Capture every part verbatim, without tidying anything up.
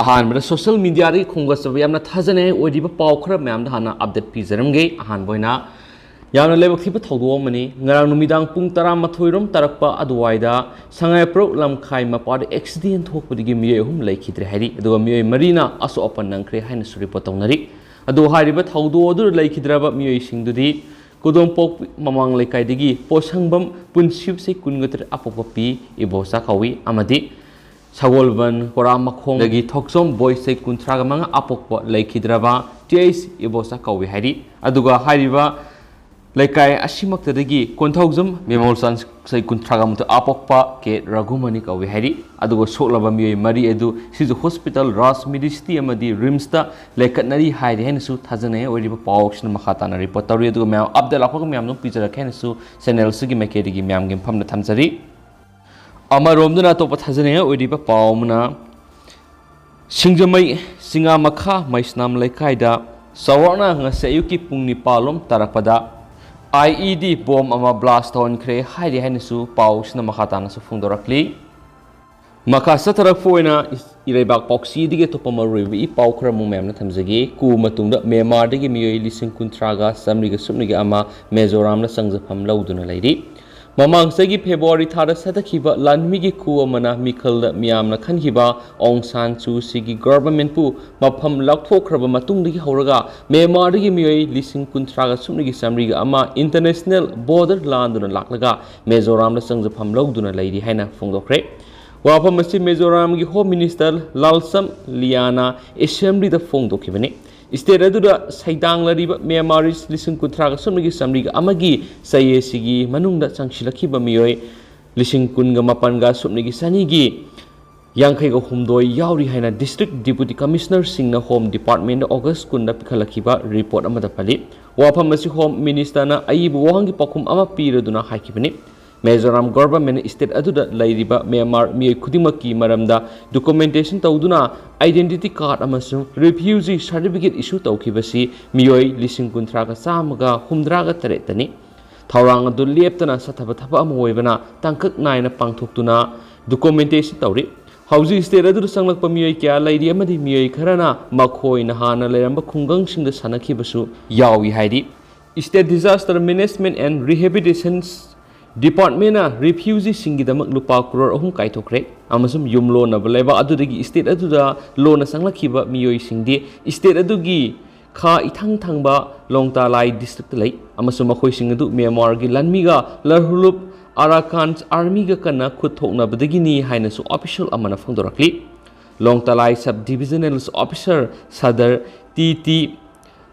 ꯑꯍꯥꯟꯕꯗ social mediaꯗꯒꯤ ꯈꯣꯝꯒꯠꯆꯕ ꯌꯥꯝꯅ ꯊꯥꯖꯅꯤꯡꯉꯥꯏ ꯑꯣꯏꯔꯤꯕ ꯄꯥꯎ ꯈꯔ ꯃꯌꯥꯝꯗ ꯍꯥꯟꯅ update ꯄꯤꯖꯔꯝꯒꯦ꯫ ꯑꯍꯥꯟꯕ ꯑꯣꯏꯅ, ꯌꯥꯝꯅ ꯂꯥꯏꯕꯛ ꯊꯤꯕ ꯊꯧꯗꯣꯛ ꯑꯃꯅꯤ꯫ ꯉꯔꯥꯡ ꯅꯨꯃꯤꯗꯥꯡ ꯄꯨꯡ ꯇꯔꯥꯃꯥꯊꯣꯏ ꯔꯣꯝ ꯇꯥꯔꯛꯄ ꯑꯗꯨꯋꯥꯏꯗ ꯁꯉꯥꯏꯄ꯭ꯔꯧ ꯂꯝꯈꯥꯏ ꯃꯄꯥꯗ accident ꯊꯣꯛꯄꯗꯒꯤ ꯃꯤꯑꯣꯏ ꯑꯍꯨꯝ ꯂꯩꯈꯤꯗ꯭ꯔꯦ ꯍꯥꯏꯔꯤ, ꯑꯗꯨꯒ ꯃꯤꯑꯣꯏ ꯃꯔꯤꯅ ꯑꯁꯣꯛ ꯑꯄꯟ ꯅꯪꯈ꯭ꯔꯦ ꯍꯥꯏꯅꯁꯨ report ꯇꯧꯅꯔꯤ꯫ ꯑꯗꯨ ꯍꯥꯏꯔꯤꯕ ꯊꯧꯗꯣꯛ ꯑꯗꯨꯗ ꯂꯩꯈꯤꯗ꯭ꯔꯕ ꯃꯤꯑꯣꯏꯁꯤꯡꯗꯨꯗꯤ ꯀꯨꯗꯣꯝꯄꯣꯛꯄꯤ ꯃꯃꯥꯡ ꯂꯩꯀꯥꯏꯗꯒꯤ ꯄꯣꯠꯁꯪꯕꯝ ꯄꯨꯟꯁꯤꯕꯁꯤ ꯀꯨꯟꯒ ꯇꯔꯦꯠ ꯑꯄꯣꯛꯄ ꯄꯤ ꯏꯕꯣꯆꯥ ꯀꯧꯏ ꯑꯃꯗꯤ ꯁꯒꯣꯜꯕꯟ ꯀꯣꯔꯥꯃꯈꯣꯡꯗꯒꯤ ꯊꯣꯛꯆꯣꯝ ꯕꯣꯏ ꯆꯍꯤ ꯀꯨꯟꯊ꯭ꯔꯥꯒ ꯃꯉꯥ ꯑꯄꯣꯛꯄ ꯂꯩꯈꯤꯗ꯭ꯔꯕ ꯇꯤ ꯑꯩꯆ ꯏꯕꯣꯆꯥ ꯀꯧꯏ ꯍꯥꯏꯔꯤ꯫ ꯑꯗꯨꯒ ꯍꯥꯏꯔꯤꯕ ꯂꯩꯀꯥꯏ ꯑꯁꯤꯃꯛꯇꯗꯒꯤ ꯀꯣꯟꯊꯧꯖꯝ ꯃꯦꯃꯣꯜꯆꯥꯟ ꯆꯍꯤ ꯀꯨꯟꯊ꯭ꯔꯥꯒ ꯃꯥꯊꯣꯏ ꯑꯄꯣꯛꯄ ꯀꯦ ꯔꯘꯨꯃꯅꯤ ꯀꯧꯏ ꯍꯥꯏꯔꯤ꯫ ꯑꯗꯨꯒ ꯁꯣꯛꯂꯕ ꯃꯤꯑꯣꯏ ꯃꯔꯤ ꯑꯗꯨ ꯁꯤꯖꯨ ꯍꯣꯁꯄꯤꯇꯥꯜ, ꯔꯥꯖ ꯃꯦꯗꯤꯁꯤꯇꯤ ꯑꯃꯗꯤ ꯔꯤꯝꯁꯇ ꯂꯩꯈꯠꯅꯔꯤ ꯍꯥꯏꯔꯤ ꯍꯥꯏꯅꯁꯨ ꯊꯥꯖꯅꯩ꯫ ꯑꯣꯏꯔꯤꯕ ꯄꯥꯎ ꯑꯁꯤꯅ ꯃꯈꯥ ꯇꯥꯅ report ꯇꯧꯔꯤ꯫ ꯑꯗꯨꯒ ꯃꯌꯥꯝ update ꯂꯥꯛꯄꯒ ꯃꯌꯥꯝ ꯑꯗꯨꯝ ꯄꯤꯖꯔꯛꯀꯦ ꯍꯥꯏꯅꯁꯨ channel ꯑꯁꯤꯒꯤ ꯃꯥꯏꯀꯩꯗꯒꯤ ꯃꯌꯥꯝꯒꯤ ꯃꯐꯝꯗ ꯊꯝꯖꯔꯤ꯫ ꯑꯃꯔꯣꯝꯗꯅ ꯑꯇꯣꯞꯄ ꯊꯥꯖꯅꯤꯡꯉꯥꯏ ꯑꯣꯏꯔꯤꯕ ꯄꯥꯎ ꯑꯃꯅ, ꯁꯤꯡꯖꯃꯩ ꯆꯤꯉꯥꯃꯈꯥ ꯃꯩꯁꯅꯥꯝ ꯂꯩꯀꯥꯏꯗ ꯆꯥꯎꯔꯥꯛꯅ ꯉꯁꯤ ꯑꯌꯨꯛꯀꯤ ꯄꯨꯡ ꯅꯤꯄꯥꯜ ꯂꯣꯝ ꯇꯥꯔꯛꯄꯗ I E D bomb ꯑꯃ blast ꯇꯧꯍꯟꯈ꯭ꯔꯦ ꯍꯥꯏꯔꯤ ꯍꯥꯏꯅꯁꯨ ꯄꯥꯎꯁꯤꯅ ꯃꯈꯥ ꯇꯥꯅꯁꯨ ꯐꯣꯡꯗꯣꯔꯛꯂꯤ꯫ ꯃꯈꯥ ꯆꯠꯊꯔꯛꯄ ꯑꯣꯏꯅ ꯏꯔꯩꯕꯥꯛ ꯄꯥꯎꯆꯦꯗꯒꯤ ꯑꯇꯣꯞꯄ ꯃꯔꯨꯑꯣꯏꯕ ꯏ ꯄꯥꯎ ꯈꯔ ꯑꯃꯨꯛ ꯃꯌꯥꯝꯅ ꯊꯝꯖꯒꯦ꯫ ꯀꯨ ꯃꯇꯨꯡꯗ ꯃ꯭ꯌꯥꯟꯃꯥꯔꯗꯒꯤ ꯃꯤꯑꯣꯏ ꯂꯤꯁꯤꯡ ꯀꯨꯟꯊ꯭ꯔꯥꯒ ꯆꯥꯃꯔꯤꯒ ꯁꯨꯞꯅꯒꯤ ꯑꯃ ꯃꯦꯖꯣꯔꯥꯝꯗ ꯆꯪꯖꯐꯝ ꯂꯧꯗꯨꯅ ꯂꯩꯔꯤ꯫ ꯃꯃꯥꯡ ꯆꯍꯤꯒꯤ ꯐꯦꯕ꯭ꯔꯨꯋꯥꯔꯤ ꯊꯥꯗ ꯁꯊꯛꯈꯤꯕ ꯂꯥꯟꯃꯤꯒꯤ ꯀꯨ ꯑꯃꯅ ꯃꯤꯈꯜꯗ ꯃꯤꯌꯥꯝꯅ ꯈꯟꯈꯤꯕ ꯑꯣꯡ ꯁꯥꯟ ꯁꯨ ꯁꯤꯒꯤ ꯒꯚꯔꯟꯃꯦꯟꯠꯄꯨ ꯃꯐꯝ ꯂꯥꯎꯊꯣꯛꯈ꯭ꯔꯕ ꯃꯇꯨꯡꯗꯒꯤ ꯍꯧꯔꯒ ꯃ꯭ꯌꯥꯟꯃꯥꯔꯗꯒꯤ ꯃꯤꯑꯣꯏ ꯂꯤꯁꯤꯡ ꯀꯨꯟꯊ꯭ꯔꯥꯒ ꯁꯨꯞꯅꯒꯤ ꯆꯥꯃꯔꯤꯒ ꯑꯃ international border ꯂꯥꯟꯗꯨꯅ ꯂꯥꯛꯂꯒ ꯃꯦꯖꯣꯔꯥꯝꯗ ꯆꯪꯖꯐꯝ ꯂꯧꯗꯨꯅ ꯂꯩꯔꯤ ꯍꯥꯏꯅ ꯐꯣꯡꯗꯣꯛꯈ꯭ꯔꯦ꯫ ꯋꯥꯐꯝ ꯑꯁꯤ ꯃꯦꯖꯣꯔꯥꯝꯒꯤ Home Minister ꯂꯥꯜꯁꯝ ꯂꯤꯌꯥꯅ assemblyꯗ ꯐꯣꯡꯗꯣꯛꯈꯤꯕꯅꯤ꯫ State ꯑꯗꯨꯗ ꯁꯩꯗꯥꯡꯂꯔꯤꯕ ꯃ꯭ꯌꯥꯟꯃꯥꯔꯤꯁ ꯂꯤꯁꯤꯡ ꯀꯨꯟꯊ꯭ꯔꯥꯒ ꯁꯨꯞꯅꯒꯤ ꯆꯥꯃꯔꯤꯒ ꯑꯃꯒꯤ ꯆꯍꯤ ꯑꯁꯤꯒꯤ ꯃꯅꯨꯡꯗ ꯆꯪꯁꯤꯜꯂꯛꯈꯤꯕ ꯃꯤꯑꯣꯏ ꯂꯤꯁꯤꯡ ꯀꯨꯟꯒ ꯃꯥꯄꯟꯒ ꯁꯨꯞꯅꯒꯤ ꯆꯅꯤꯒꯤ ꯌꯥꯡꯈꯩꯒ ꯍꯨꯝꯗꯣꯏ ꯌꯥꯎꯔꯤ ꯍꯥꯏꯅ District Deputy Commissionerꯁꯤꯡꯅ Home Departmentꯗ August ꯀꯨꯟꯗ ꯄꯤꯈꯠꯂꯛꯈꯤꯕ report ꯑꯃꯗ ꯄꯜꯂꯤ꯫ ꯋꯥꯐꯝ ꯑꯁꯤ Home Ministerꯅ ꯑꯏꯕ ꯋꯥꯍꯪꯒꯤ ꯄꯥꯎꯈꯨꯝ ꯑꯃ ꯄꯤꯔꯗꯨꯅ ꯍꯥꯏꯈꯤꯕꯅꯤ꯫ ꯃꯦꯖꯣꯔꯥꯝ ꯒꯚꯔꯟꯃꯦꯟꯠꯅ state ꯑꯗꯨꯗ ꯂꯩꯔꯤꯕ ꯃ꯭ꯌꯥꯟꯃꯥꯔ ꯃꯤꯑꯣꯏ ꯈꯨꯗꯤꯡꯃꯛꯀꯤ ꯃꯔꯝꯗ documentation ꯇꯧꯗꯨꯅ identity card ꯑꯃꯁꯨꯡ refugee certificate issue ꯇꯧꯈꯤꯕꯁꯤ ꯃꯤꯑꯣꯏ ꯂꯤꯁꯤꯡ ꯀꯨꯟꯊ꯭ꯔꯥꯒ ꯆꯥꯝꯃꯒ ꯍꯨꯝꯗ꯭ꯔꯥꯒ ꯇꯔꯦꯠꯇꯅꯤ꯫ ꯊꯧꯔꯥꯡ ꯑꯗꯨ ꯂꯦꯞꯇꯅ ꯆꯠꯊꯕ ꯊꯕꯛ ꯑꯃ ꯑꯣꯏꯕꯅ ꯇꯥꯡꯀꯛ ꯅꯥꯏꯅ ꯄꯥꯡꯊꯣꯛꯇꯨꯅ documentation ꯇꯧꯔꯤ꯫ ꯍꯧꯖꯤꯛ state ꯑꯗꯨꯗ ꯆꯪꯂꯛꯄ ꯃꯤꯑꯣꯏ ꯀꯌꯥ ꯂꯩꯔꯤ ꯑꯃꯗꯤ ꯃꯤꯑꯣꯏ ꯈꯔꯅ ꯃꯈꯣꯏꯅ ꯍꯥꯟꯅ ꯂꯩꯔꯝꯕ ꯈꯨꯡꯒꯪꯁꯤꯡꯗ ꯁꯥꯟꯅꯈꯤꯕꯁꯨ ꯌꯥꯎꯏ ꯍꯥꯏꯔꯤ꯫ State Disaster Management and Rehabilitation Departmentꯅ refugeeꯁꯤꯡꯒꯤꯗꯃꯛ ꯂꯨꯄꯥ ꯀ꯭ꯔꯣꯔ ꯑꯍꯨꯝ ꯀꯥꯏꯊꯣꯛꯈ꯭ꯔꯦ ꯑꯃꯁꯨꯡ ꯌꯨꯝꯂꯣꯟꯅꯕ ꯂꯩꯕꯥꯛ ꯑꯗꯨꯗꯒꯤ state ꯑꯗꯨꯗ ꯂꯣꯟꯅ ꯆꯪꯂꯛꯈꯤꯕ ꯃꯤꯑꯣꯏꯁꯤꯡꯗꯤ state ꯑꯗꯨꯒꯤ ꯈꯥ ꯏꯊꯪ ꯊꯪꯕ ꯂꯣꯡꯇꯥꯂꯥꯏ districtꯇ ꯂꯩ ꯑꯃꯁꯨꯡ ꯃꯈꯣꯏꯁꯤꯡ ꯑꯗꯨ ꯃ꯭ꯌꯥꯟꯃꯥꯔꯒꯤ ꯂꯥꯟꯃꯤꯒ ꯂꯔꯍꯨꯂꯨꯞ ꯑꯔꯥꯀꯥꯟ armyꯒ ꯀꯟꯅ ꯈꯨꯠ ꯊꯣꯛꯅꯕꯗꯒꯤꯅꯤ ꯍꯥꯏꯅꯁꯨ official ꯑꯃꯅ ꯐꯣꯡꯗꯣꯔꯛꯂꯤ꯫ ꯂꯣꯡꯇꯥꯂꯥꯏ sub divisional officer ꯁꯗꯔ ꯇꯤ ꯇꯤ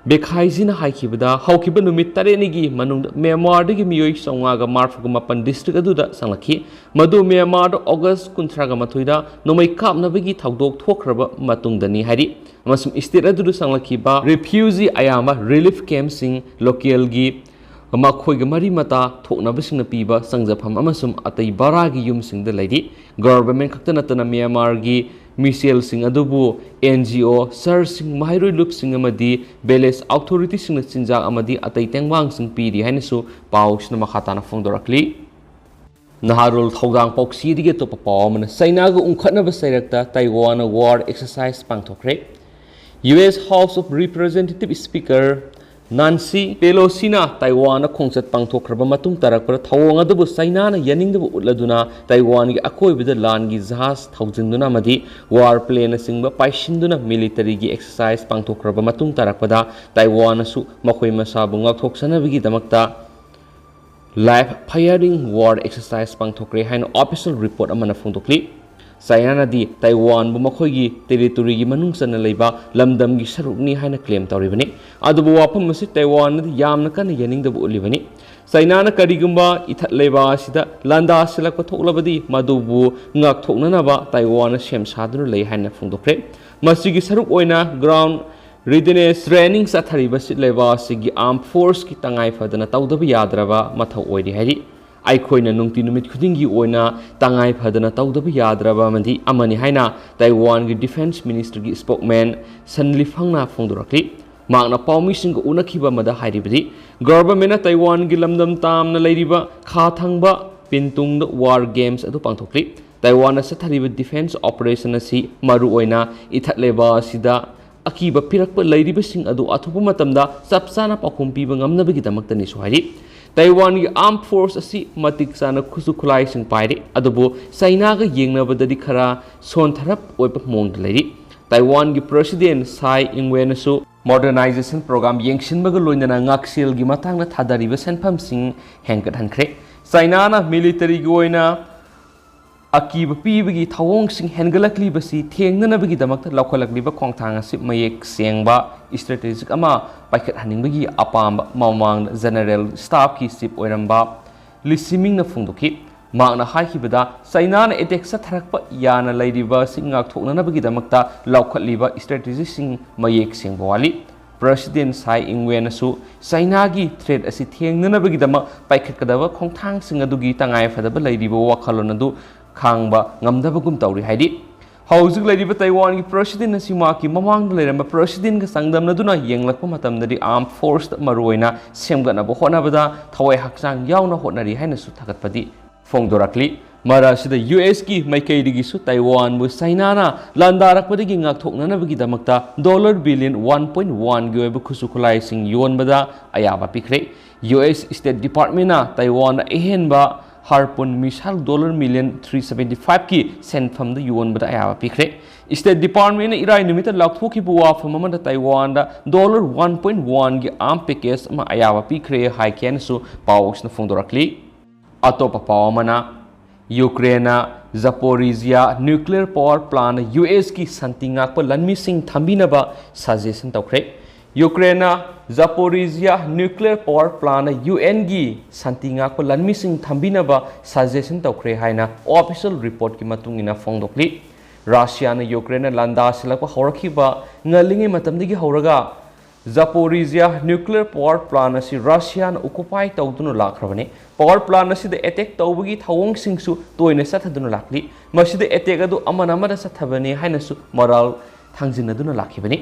ꯕꯦꯈꯥꯏꯖꯤꯅ ꯍꯥꯏꯈꯤꯕꯗ, ꯍꯧꯈꯤꯕ ꯅꯨꯃꯤꯠ ꯇꯔꯦꯠꯅꯤꯒꯤ ꯃꯅꯨꯡꯗ ꯃ꯭ꯌꯥꯟꯃꯥꯔꯗꯒꯤ ꯃꯤꯑꯣꯏ ꯆꯥꯝꯃꯉꯥꯒ ꯃꯔꯤꯐꯨ ꯃꯥꯄꯟ district ꯑꯗꯨꯗ ꯆꯪꯂꯛꯈꯤ꯫ ꯃꯗꯨ ꯃ꯭ꯌꯥꯟꯃꯥꯔꯗ August ꯀꯨꯟꯊ꯭ꯔꯥꯒ ꯃꯥꯊꯣꯏꯗ ꯅꯣꯡꯃꯩ ꯀꯥꯞꯅꯕꯒꯤ ꯊꯧꯗꯣꯛ ꯊꯣꯛꯈ꯭ꯔꯕ ꯃꯇꯨꯡꯗꯅꯤ ꯍꯥꯏꯔꯤ꯫ ꯑꯃꯁꯨꯡ state ꯑꯗꯨꯗ ꯆꯪꯂꯛꯈꯤꯕ refugee ꯑꯌꯥꯝꯕ relief campꯁꯤꯡ, localꯒꯤ ꯃꯈꯣꯏꯒ ꯃꯔꯤ ꯃꯇꯥ ꯊꯣꯛꯅꯕꯁꯤꯡꯅ ꯄꯤꯕ ꯆꯪꯖꯐꯝ ꯑꯃꯁꯨꯡ ꯑꯇꯩ ꯚꯔꯥꯒꯤ ꯌꯨꯝꯁꯤꯡꯗ ꯂꯩꯔꯤ꯫ Government ꯈꯛꯇ ꯅꯠꯇꯅ ꯃ꯭ꯌꯥꯟꯃꯥꯔꯒꯤ ꯃꯤꯁꯦꯜꯁꯤꯡ ꯑꯗꯨꯕꯨ NGO, churchꯁꯤꯡ, ꯃꯍꯩꯔꯣꯏ ꯂꯨꯞꯁꯤꯡ ꯑꯃꯗꯤ village authorityꯁꯤꯡꯅ ꯆꯤꯟꯖꯥꯛ ꯑꯃꯗꯤ ꯑꯇꯩ ꯇꯦꯡꯕꯥꯡꯁꯤꯡ ꯄꯤꯔꯤ ꯍꯥꯏꯅꯁꯨ ꯄꯥꯎꯁꯤꯅ ꯃꯈꯥ ꯇꯥꯅ ꯐꯣꯡꯗꯣꯔꯛꯂꯤ꯫ ꯅꯍꯥꯔꯣꯜ ꯊꯧꯗꯥꯡ ꯄꯥꯎꯆꯦꯗꯒꯤ ꯑꯇꯣꯞꯄ ꯄꯥꯎ ꯑꯃꯅ, ꯆꯩꯅꯥꯒ ꯎꯪꯈꯠꯅꯕ ꯆꯩꯔꯛꯇ ꯇꯥꯏꯋꯥꯟꯅ war exercise ꯄꯥꯡꯊꯣꯛꯈ꯭ꯔꯦ꯫ US House of Representative Speaker ꯅꯥꯟꯁꯤ ꯄꯦꯂꯣꯁꯤꯅ ꯇꯥꯏꯋꯥꯟꯗ ꯈꯣꯡꯆꯠ ꯄꯥꯡꯊꯣꯛꯈ꯭ꯔꯕ ꯃꯇꯨꯡ ꯇꯥꯔꯛꯄꯗ ꯊꯧꯑꯣꯡ ꯑꯗꯨꯕꯨ ꯆꯩꯅꯥꯅ ꯌꯥꯅꯤꯡꯗꯕ ꯎꯠꯂꯗꯨꯅ ꯇꯥꯏꯋꯥꯟꯒꯤ ꯑꯀꯣꯏꯕꯗ ꯂꯥꯟꯒꯤ ꯖꯍꯥꯖ ꯊꯧꯖꯤꯟꯗꯨꯅ ꯑꯃꯗꯤ war planeꯅꯆꯤꯡꯕ ꯄꯥꯏꯁꯤꯟꯗꯨꯅ militaryꯒꯤ exercise ꯄꯥꯡꯊꯣꯛꯈ꯭ꯔꯕ ꯃꯇꯨꯡ ꯇꯥꯔꯛꯄꯗ ꯇꯥꯏꯋꯥꯟꯅꯁꯨ ꯃꯈꯣꯏ ꯃꯁꯥꯕꯨ ꯉꯥꯛꯊꯣꯛꯆꯅꯕꯒꯤꯗꯃꯛꯇ live firing war exercise ꯄꯥꯡꯊꯣꯛꯈ꯭ꯔꯦ ꯍꯥꯏꯅ official report ꯑꯃꯅ ꯐꯣꯡꯗꯣꯛꯂꯤ꯫ ꯆꯥꯏꯅꯥꯅꯗꯤ ꯇꯥꯏꯋꯥꯟꯕꯨ ꯃꯈꯣꯏꯒꯤ territoryꯒꯤ ꯃꯅꯨꯡ ꯆꯟꯅ ꯂꯩꯕ ꯂꯝꯗꯝꯒꯤ ꯁꯔꯨꯛꯅꯤ ꯍꯥꯏꯅ claim ꯇꯧꯔꯤꯕꯅꯤ꯫ ꯑꯗꯨꯕꯨ ꯋꯥꯐꯝ ꯑꯁꯤ ꯇꯥꯏꯋꯥꯟꯅꯗꯤ ꯌꯥꯝꯅ ꯀꯟꯅ ꯌꯥꯅꯤꯡꯗꯕ ꯎꯠꯂꯤꯕꯅꯤ꯫ ꯆꯥꯏꯅꯥꯅ ꯀꯔꯤꯒꯨꯝꯕ ꯏꯊꯠ ꯂꯩꯕꯥꯛ ꯑꯁꯤꯗ ꯂꯥꯟꯗꯥꯁꯤꯜꯂꯛꯄ ꯊꯣꯛꯂꯕꯗꯤ ꯃꯗꯨꯕꯨ ꯉꯥꯛꯊꯣꯛꯅꯅꯕ ꯇꯥꯏꯋꯥꯟꯅ ꯁꯦꯝ ꯁꯥꯗꯨꯅ ꯂꯩ ꯍꯥꯏꯅ ꯐꯣꯡꯗꯣꯛꯈ꯭ꯔꯦ꯫ ꯃꯁꯤꯒꯤ ꯁꯔꯨꯛ ꯑꯣꯏꯅ ground readiness training ꯆꯠꯊꯔꯤꯕ ꯑꯁꯤ ꯂꯩꯕꯥꯛ ꯑꯁꯤꯒꯤ armed forceꯀꯤ ꯇꯉꯥꯏ ꯐꯗꯅ ꯇꯧꯗꯕ ꯌꯥꯗ꯭ꯔꯕ ꯃꯊꯧ ꯑꯣꯏꯔꯤ ꯍꯥꯏꯔꯤ꯫ ꯑꯩꯈꯣꯏꯅ ꯅꯨꯡꯇꯤ ꯅꯨꯃꯤꯠ ꯈꯨꯗꯤꯡꯒꯤ ꯑꯣꯏꯅ ꯇꯉꯥꯏ ꯐꯗꯅ ꯇꯧꯗꯕ ꯌꯥꯗ꯭ꯔꯕ ꯑꯃꯗꯤ ꯑꯃꯅꯤ ꯍꯥꯏꯅ ꯇꯥꯏꯋꯥꯟꯒꯤ defence ministryꯒꯤ spokesman ꯁꯟ ꯂꯤꯐꯪꯅ ꯐꯣꯡꯗꯣꯔꯛꯂꯤ꯫ ꯃꯍꯥꯛꯅ ꯄꯥꯎꯃꯤꯁꯤꯡꯒ ꯎꯅꯈꯤꯕ ꯑꯃꯗ ꯍꯥꯏꯔꯤꯕꯗꯤ, governmentꯅ ꯇꯥꯏꯋꯥꯟꯒꯤ ꯂꯝꯗꯝ ꯇꯥꯝꯅ ꯂꯩꯔꯤꯕ ꯈꯥ ꯊꯪꯕ ꯄꯤꯟꯇꯨꯡꯗ war games ꯑꯗꯨ ꯄꯥꯡꯊꯣꯛꯂꯤ꯫ ꯇꯥꯏꯋꯥꯟꯅ ꯆꯠꯊꯔꯤꯕ defence operation ꯑꯁꯤ ꯃꯔꯨꯑꯣꯏꯅ ꯏꯊꯠ ꯂꯩꯕꯥꯛ ꯑꯁꯤꯗ ꯑꯀꯤꯕ ꯄꯤꯔꯛꯄ ꯂꯩꯔꯤꯕꯁꯤꯡ ꯑꯗꯨ ꯑꯊꯨꯕ ꯃꯇꯝꯗ ꯆꯞ ꯆꯥꯅ ꯄꯥꯎꯈꯨꯝ ꯄꯤꯕ ꯉꯝꯅꯕꯒꯤꯗꯃꯛꯇꯅꯤꯁꯨ ꯍꯥꯏꯔꯤ꯫ ꯇꯥꯏꯋꯥꯟꯒꯤ armed force ꯑꯁꯤ ꯃꯇꯤꯛ ꯆꯥꯅ ꯈꯨꯠꯁꯨ ꯈꯨꯠꯂꯥꯏꯁꯤꯡ ꯄꯥꯏꯔꯤ, ꯑꯗꯨꯕꯨ ꯆꯩꯅꯥꯒ ꯌꯦꯡꯅꯕꯗꯗꯤ ꯈꯔ ꯁꯣꯟꯊꯔꯞ ꯑꯣꯏꯕ ꯃꯑꯣꯡꯗ ꯂꯩꯔꯤ꯫ ꯇꯥꯏꯋꯥꯟꯒꯤ President Tsai Ing-wenꯅꯁꯨ modernization program ꯌꯦꯡꯁꯤꯟꯕꯒ ꯂꯣꯏꯅꯅ ꯉꯥꯛꯁꯦꯜꯒꯤ ꯃꯇꯥꯡꯗ ꯊꯥꯗꯔꯤꯕ ꯁꯦꯟꯐꯝꯁꯤꯡ ꯍꯦꯟꯒꯠꯍꯟꯈ꯭ꯔꯦ꯫ ꯆꯩꯅꯥꯅ militaryꯒꯤ ꯑꯣꯏꯅ ꯑꯀꯤꯕ ꯄꯤꯕꯒꯤ ꯊꯧꯑꯣꯡꯁꯤꯡ ꯍꯦꯟꯒꯠꯂꯛꯂꯤꯕꯁꯤ ꯊꯦꯡꯅꯅꯕꯒꯤꯗꯃꯛꯇ ꯂꯧꯈꯠꯂꯛꯂꯤꯕ ꯈꯣꯡꯊꯥꯡ ꯑꯁꯤ ꯃꯌꯦꯛ ꯁꯦꯡꯕ strategic ꯑꯃ ꯄꯥꯏꯈꯠꯍꯟꯅꯤꯡꯕꯒꯤ ꯑꯄꯥꯝꯕ ꯃꯃꯥꯡꯗ General Staffꯀꯤ chief ꯑꯣꯏꯔꯝꯕ Li Shimingꯅ ꯐꯣꯡꯗꯣꯛꯈꯤ꯫ ꯃꯍꯥꯛꯅ ꯍꯥꯏꯈꯤꯕꯗ, ꯆꯩꯅꯥꯅ attack ꯆꯠꯊꯔꯛꯄ ꯌꯥꯅ ꯂꯩꯔꯤꯕ ꯑꯁꯤ ꯉꯥꯛꯊꯣꯛꯅꯅꯕꯒꯤꯗꯃꯛꯇ ꯂꯧꯈꯠꯂꯤꯕ strategyꯁꯤꯡ ꯃꯌꯦꯛ ꯁꯦꯡꯕ ꯋꯥꯠꯂꯤ꯫ President Tsai Ing-wenꯅꯁꯨ ꯆꯩꯅꯥꯒꯤ threat ꯑꯁꯤ ꯊꯦꯡꯅꯅꯕꯒꯤꯗꯃꯛ ꯄꯥꯏꯈꯠꯀꯗꯕ ꯈꯣꯡꯊꯥꯡꯁꯤꯡ ꯑꯗꯨꯒꯤ ꯇꯉꯥꯏꯐꯗꯕ ꯂꯩꯔꯤꯕ ꯋꯥꯈꯜꯂꯣꯟ ꯑꯗꯨ ꯈꯥꯡꯕ ꯉꯝꯗꯕꯒꯨꯝ ꯇꯧꯔꯤ ꯍꯥꯏꯔꯤ꯫ ꯍꯧꯖꯤꯛ ꯂꯩꯔꯤꯕ ꯇꯥꯏꯋꯥꯟꯒꯤ President ꯑꯁꯤ ꯃꯍꯥꯛꯀꯤ ꯃꯃꯥꯡꯗ ꯂꯩꯔꯝꯕ Presidentꯒ ꯆꯥꯡꯗꯝꯅꯗꯨꯅ ꯌꯦꯡꯂꯛꯄ ꯃꯇꯝꯗꯗꯤ armed forceꯇ ꯃꯔꯨꯑꯣꯏꯅ ꯁꯦꯝꯒꯠꯅꯕ ꯍꯣꯠꯅꯕꯗ ꯊꯋꯥꯏ ꯍꯛꯆꯥꯡ ꯌꯥꯎꯅ ꯍꯣꯠꯅꯔꯤ ꯍꯥꯏꯅꯁꯨ ꯊꯥꯒꯠꯄꯗꯤ ꯐꯣꯡꯗꯣꯔꯛꯂꯤ꯫ ꯃꯔꯛ ꯑꯁꯤꯗ USꯀꯤ ꯃꯥꯏꯀꯩꯗꯒꯤꯁꯨ ꯇꯥꯏꯋꯥꯟꯕꯨ ꯆꯩꯅꯥꯅ ꯂꯥꯟꯗꯥꯔꯛꯄꯗꯒꯤ ꯉꯥꯛꯊꯣꯛꯅꯅꯕꯒꯤꯗꯃꯛꯇ dollar billion one point oneꯒꯤ ꯑꯣꯏꯕ ꯈꯨꯠꯁꯨ ꯈꯨꯠꯂꯥꯏꯁꯤꯡ ꯌꯣꯟꯕꯗ ꯑꯌꯥꯕ ꯄꯤꯈ꯭ꯔꯦ꯫ US State Departmentꯅ ꯇꯥꯏꯋꯥꯟꯗ ꯑꯍꯦꯟꯕ Harpoon missile dollar million three seventy fiveꯀꯤ ꯁꯦꯟꯐꯝꯗ ꯌꯣꯟꯕꯗ ꯑꯌꯥꯕ ꯄꯤꯈ꯭ꯔꯦ꯫ State Departmentꯅ ꯏꯔꯥꯏ ꯅꯨꯃꯤꯠꯇ ꯂꯥꯎꯊꯣꯛꯈꯤꯕ ꯋꯥꯐꯝ ꯑꯃꯗ ꯇꯥꯏꯋꯥꯟꯗ dollar one point oneꯒꯤ arm package ꯑꯃ ꯑꯌꯥꯕ ꯄꯤꯈ꯭ꯔꯦ ꯍꯥꯏꯈꯤ ꯍꯥꯏꯅꯁꯨ ꯄꯥꯎ ꯑꯁꯤꯅ ꯐꯣꯡꯗꯣꯔꯛꯂꯤ꯫ ꯑꯇꯣꯞꯄ ꯄꯥꯎ ꯑꯃꯅ, ꯌꯨꯀ꯭ꯔꯦꯟꯅ Zaporizhzhia nuclear power plantꯅ USꯀꯤ ꯁꯥꯟꯇꯤ ꯉꯥꯛꯄ ꯂꯥꯟꯃꯤꯁꯤꯡ ꯊꯝꯕꯤꯅꯕ suggestion ꯇꯧꯈ꯭ꯔꯦ꯫ ꯌꯨꯀ꯭ꯔꯦꯟꯅ Zaporizhzhia nuclear power plantꯅ UNꯒꯤ ꯁꯥꯟꯇꯤ ꯉꯥꯛꯄ ꯂꯥꯟꯃꯤꯁꯤꯡ ꯊꯝꯕꯤꯅꯕ suggestion ꯇꯧꯈ꯭ꯔꯦ ꯍꯥꯏꯅ official reportꯀꯤ ꯃꯇꯨꯡ ꯏꯟꯅ ꯐꯣꯡꯗꯣꯛꯂꯤ꯫ ꯔꯁꯤꯌꯥꯅ ꯌꯨꯀ꯭ꯔꯦꯟꯗ ꯂꯥꯟꯗꯥꯁꯤꯜꯂꯛꯄ ꯍꯧꯔꯛꯈꯤꯕ ꯉꯜꯂꯤꯉꯩ ꯃꯇꯝꯗꯒꯤ ꯍꯧꯔꯒ Zaporizhzhia nuclear power plant ꯑꯁꯤ ꯔꯁꯤꯌꯥꯅ occupy ꯇꯧꯗꯨꯅ ꯂꯥꯛꯈ꯭ꯔꯕꯅꯤ꯫ Power plant ꯑꯁꯤꯗ attack ꯇꯧꯕꯒꯤ ꯊꯧꯑꯣꯡꯁꯤꯡꯁꯨ ꯇꯣꯏꯅ ꯆꯠꯊꯗꯨꯅ ꯂꯥꯛꯂꯤ꯫ ꯃꯁꯤꯗ attack ꯑꯗꯨ ꯑꯃꯅ ꯑꯃꯗ ꯆꯠꯊꯕꯅꯤ ꯍꯥꯏꯅꯁꯨ ꯃꯔꯥꯜ ꯊꯥꯡꯖꯤꯟꯅꯗꯨꯅ ꯂꯥꯛꯈꯤꯕꯅꯤ꯫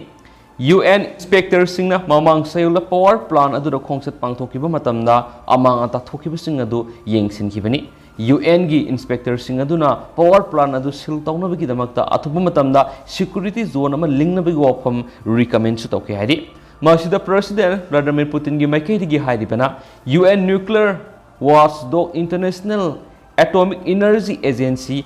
UN inspectorꯁꯤꯡꯅ ꯃꯃꯥꯡ ꯆꯌꯣꯜꯗ power plant ꯑꯗꯨꯗ ꯈꯣꯡꯆꯠ ꯄꯥꯡꯊꯣꯛꯈꯤꯕ ꯃꯇꯝꯗ ꯑꯃꯥꯡ ꯑꯇꯥ ꯊꯣꯛꯈꯤꯕꯁꯤꯡ ꯑꯗꯨ ꯌꯦꯡꯁꯤꯟꯈꯤꯕꯅꯤ꯫ ꯌꯨ ꯑꯦꯟꯒꯤ ꯏꯟꯁꯄꯦꯛꯇꯔꯁꯤꯡ ꯑꯗꯨꯅ ꯄꯋꯥꯔ ꯄ꯭ꯂꯥꯟ ꯑꯗꯨ ꯁꯤꯜ ꯇꯧꯅꯕꯒꯤꯗꯃꯛꯇ ꯑꯊꯨꯕ ꯃꯇꯝꯗ ꯁꯤꯀ꯭ꯌꯨꯔꯤꯇꯤ ꯖꯣꯟ ꯑꯃ ꯂꯤꯡꯅꯕꯒꯤ ꯋꯥꯐꯝ ꯔꯤꯀꯃꯦꯟꯁꯨ ꯇꯧꯈꯤ ꯍꯥꯏꯔꯤ꯫ ꯃꯁꯤꯗ ꯄ꯭ꯔꯁꯤꯗꯦꯟ ꯚ꯭ꯂꯥꯗꯤꯃꯤꯔ ꯄꯨꯇꯤꯟꯒꯤ ꯃꯥꯏꯀꯩꯗꯒꯤ ꯍꯥꯏꯔꯤꯕꯅ, ꯌꯨ ꯑꯦꯟ ꯅ꯭ꯌꯨꯀ꯭ꯂꯤꯌꯔ ꯋꯥꯆꯗꯣꯒ international atomic energy agency,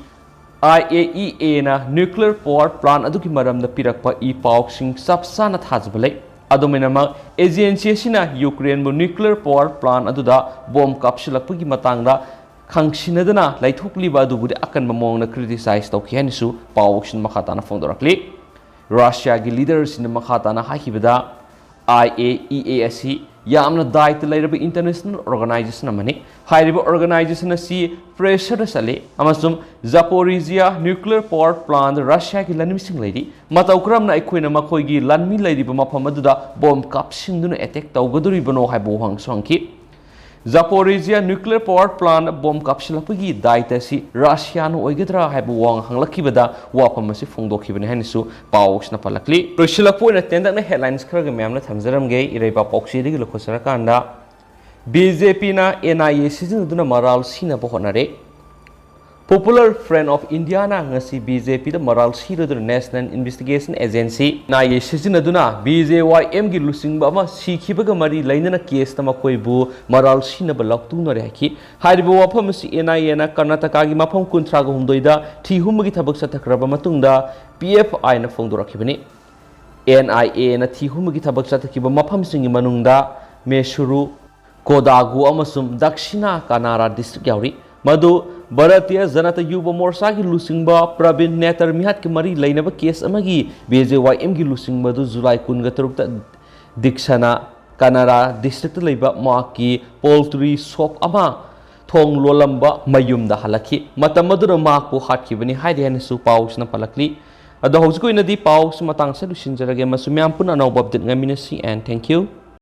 I A E ꯑꯦꯅ ꯅ꯭ꯌꯨꯀ꯭ꯂꯤꯌꯔ ꯄꯋꯥꯔ ꯄ꯭ꯂꯥꯟ ꯑꯗꯨꯒꯤ ꯃꯔꯝꯗ ꯄꯤꯔꯛꯄ ꯏ ꯄꯥꯎꯁꯤꯡ ꯆꯞ ꯆꯥꯅ ꯊꯥꯖꯕ ꯂꯩ꯫ ꯑꯗꯨꯃꯥꯏꯅꯃꯛ, ꯑꯦꯖꯦꯟꯁꯤ ꯑꯁꯤꯅ ꯌꯨꯀ꯭ꯔꯦꯟꯕꯨ ꯅ꯭ꯌꯨꯀ꯭ꯂꯤꯌꯔ ꯄꯋꯥꯔ ꯄ꯭ꯂꯥꯟ ꯑꯗꯨꯗ ꯕꯣꯝ ꯀꯥꯞꯁꯤꯜꯂꯛꯄꯒꯤ ꯃꯇꯥꯡꯗ ꯈꯪꯁꯤꯟꯅꯗꯅ ꯂꯩꯊꯣꯛꯂꯤꯕ ꯑꯗꯨꯕꯨꯗꯤ ꯑꯀꯟꯕ ꯃꯑꯣꯡꯗ ꯀ꯭ꯔꯤꯇꯤꯁꯥꯏꯖ ꯇꯧꯈꯤ ꯍꯥꯏꯅꯁꯨ ꯄꯥꯎꯁꯤꯡ ꯃꯈꯥ ꯇꯥꯅ ꯐꯣꯡꯗꯣꯔꯛꯂꯤ꯫ ꯔꯁꯤꯌꯥꯒꯤ ꯂꯤꯗꯔꯁꯤꯡꯅ ꯃꯈꯥ ꯇꯥꯅ ꯍꯥꯏꯈꯤꯕꯗ, ꯑꯥꯏ ꯑꯦ ꯏ ꯑꯦ ꯑꯁꯤ ꯌꯥꯝꯅ ꯗꯥꯏꯇ ꯂꯩꯔꯕ ꯏꯟꯇꯔꯅꯦꯁꯅꯦꯜ ꯑꯣꯔꯒꯅꯥꯏꯖꯦꯁꯟ ꯑꯃꯅꯤ꯫ ꯍꯥꯏꯔꯤꯕ ꯑꯣꯔꯒꯅꯥꯏꯖꯦꯁꯟ ꯑꯁꯤ ꯄ꯭ꯔꯦꯁꯔꯗ ꯆꯠꯂꯤ ꯑꯃꯁꯨꯡ ꯖꯥꯄꯣꯔꯤꯖꯤꯌꯥ ꯅ꯭ꯌꯨꯀ꯭ꯂꯤꯌꯔ ꯄꯋꯥꯔ ꯄ꯭ꯂꯥꯟꯗ ꯔꯁꯤꯌꯥꯒꯤ ꯂꯥꯟꯃꯤꯁꯤꯡ ꯂꯩꯔꯤ꯫ ꯃꯇꯧ ꯀꯔꯝꯅ ꯑꯩꯈꯣꯏꯅ ꯃꯈꯣꯏꯒꯤ ꯂꯥꯟꯃꯤ ꯂꯩꯔꯤꯕ ꯃꯐꯝ ꯑꯗꯨꯗ ꯕꯣꯝ ꯀꯥꯞꯁꯤꯟꯗꯨꯅ ꯑꯦꯇꯦꯛ ꯇꯧꯒꯗꯧꯔꯤꯕꯅꯣ ꯍꯥꯏꯕ ꯋꯥꯍꯪꯁꯨ ꯍꯪꯈꯤ꯫ ꯖꯥꯄꯣꯔꯤꯖꯤꯌꯥ ꯅ꯭ꯌꯨꯀ꯭ꯂꯤꯌꯔ ꯄꯋꯥꯔ ꯄ꯭ꯂꯥꯟ ꯕꯣꯝ ꯀꯥꯞꯁꯤꯜꯂꯛꯄꯒꯤ ꯗꯥꯏꯇ ꯑꯁꯤ ꯔꯁꯤꯌꯥꯅ ꯑꯣꯏꯒꯗ꯭ꯔꯥ ꯍꯥꯏꯕ ꯋꯥꯍꯪ ꯍꯪꯂꯛꯈꯤꯕꯗ ꯋꯥꯐꯝ ꯑꯁꯤ ꯐꯣꯡꯗꯣꯛꯈꯤꯕꯅꯤ ꯍꯥꯏꯅꯁꯨ ꯄꯥꯎꯁꯤꯅ ꯄꯜꯂꯛꯂꯤ꯫ ꯂꯣꯏꯁꯤꯜꯂꯛꯄ ꯑꯣꯏꯅ ꯇꯦꯟꯇꯛꯅ ꯍꯦꯗꯂꯥꯏꯟꯁ ꯈꯔꯒ ꯃꯌꯥꯝꯅ ꯊꯝꯖꯔꯝꯒꯦ ꯏꯔꯩꯕꯥꯛ ꯄꯥꯎꯆꯦꯗꯒꯤ ꯂꯧꯈꯠꯆꯔꯀꯥꯟꯗ, ꯕꯤ ꯖꯦ ꯄꯤꯅ ꯑꯦꯟ ꯑꯥꯏ ꯑꯦ ꯁꯤꯖꯤꯟꯅꯗꯨꯅ ꯃꯔꯥꯜ ꯁꯤꯅꯕ ꯍꯣꯠꯅꯔꯦ꯫ Popular Front of Indiaꯅ ꯉꯁꯤ ꯕꯤ ꯖꯦ ꯄꯤꯗ ꯃꯔꯥꯜ ꯁꯤꯔꯗꯨꯅ National Investigation Agency, N I A ꯁꯤꯖꯤꯟꯅꯗꯨꯅ ꯕꯤ ꯖꯦ ꯋꯥꯏ ꯑꯦꯝꯒꯤ ꯂꯨꯆꯤꯡꯕ ꯑꯃ ꯁꯤꯈꯤꯕꯒ ꯃꯔꯤ ꯂꯩꯅꯅ ꯀꯦꯁꯇ ꯃꯈꯣꯏꯕꯨ ꯃꯔꯥꯜ ꯁꯤꯅꯕ ꯂꯥꯎꯊꯣꯛꯅꯔꯦ ꯍꯥꯏꯈꯤ꯫ ꯍꯥꯏꯔꯤꯕ ꯋꯥꯐꯝ ꯑꯁꯤ ꯑꯦꯟ ꯑꯥꯏ ꯑꯦꯅ ꯀꯔꯅꯥꯇꯀꯥꯒꯤ ꯃꯐꯝ ꯀꯨꯟꯊ꯭ꯔꯥꯒ ꯍꯨꯝꯗꯣꯏꯗ ꯊꯤ ꯍꯨꯝꯕꯒꯤ ꯊꯕꯛ ꯆꯠꯊꯈ꯭ꯔꯕ ꯃꯇꯨꯡꯗ ꯄꯤ ꯑꯦꯐ ꯑꯥꯏꯅ ꯐꯣꯡꯗꯣꯔꯛꯈꯤꯕꯅꯤ꯫ ꯑꯦꯟ ꯑꯥꯏ ꯑꯦꯅ ꯊꯤ ꯍꯨꯝꯕꯒꯤ ꯊꯕꯛ ꯆꯠꯊꯈꯤꯕ ꯃꯐꯝꯁꯤꯡꯒꯤ ꯃꯅꯨꯡꯗ ꯃꯦꯁꯨꯔꯨ, ꯀꯣꯗꯥꯒꯨ ꯑꯃꯁꯨꯡ ꯗꯛꯁꯤꯅꯥ ꯀꯅꯥꯔꯥ ꯗꯤꯁꯇ꯭ꯔꯤꯛ ꯌꯥꯎꯔꯤ, ꯃꯗꯨ ꯚꯥꯔꯇꯤꯌ ꯖꯅꯇꯥ ꯌꯨꯕ ꯃꯣꯔꯆꯥꯒꯤ ꯂꯨꯆꯤꯡꯕ ꯄ꯭ꯔꯕꯤꯟ ꯅꯦꯇꯔ ꯃꯤꯍꯥꯠꯀꯤ ꯃꯔꯤ ꯂꯩꯅꯕ ꯀꯦꯁ ꯑꯃꯒꯤ ꯕꯤ ꯖꯦ ꯋꯥꯏ ꯑꯦꯝꯒꯤ ꯂꯨꯆꯤꯡꯕ ꯑꯗꯨ ꯖꯨꯂꯥꯏ ꯀꯨꯟꯒ ꯇꯔꯨꯛꯇ ꯗꯤꯛꯁꯅꯥ ꯀꯅꯥꯔꯥ ꯗꯤꯁꯇ꯭ꯔꯤꯛꯇ ꯂꯩꯕ ꯃꯍꯥꯛꯀꯤ ꯄꯣꯜꯇ꯭ꯔꯤ ꯁꯣꯞ ꯑꯃ ꯊꯣꯡ ꯂꯣꯜꯂꯝꯕ ꯃꯌꯨꯝꯗ ꯍꯜꯂꯛꯈꯤ꯫ ꯃꯇꯝ ꯑꯗꯨꯗ ꯃꯍꯥꯛꯄꯨ ꯍꯥꯠꯈꯤꯕꯅꯤ ꯍꯥꯏꯔꯤ ꯍꯥꯏꯅꯁꯨ ꯄꯥꯎꯁꯤꯅ ꯄꯜꯂꯛꯂꯤ꯫ ꯑꯗꯣ ꯍꯧꯖꯤꯛꯀꯤ ꯑꯣꯏꯅꯗꯤ ꯄꯥꯎꯁꯤ ꯃꯇꯥꯡꯁꯤꯗ ꯂꯣꯏꯁꯤꯟꯖꯔꯒꯦ, ꯑꯃꯁꯨꯡ ꯃꯌꯥꯝ ꯄꯨꯟꯅ ꯑꯅꯧꯕ ꯑꯞꯗꯦꯠ ꯉꯥꯏꯃꯤꯟꯅꯁꯤ, and thank you꯫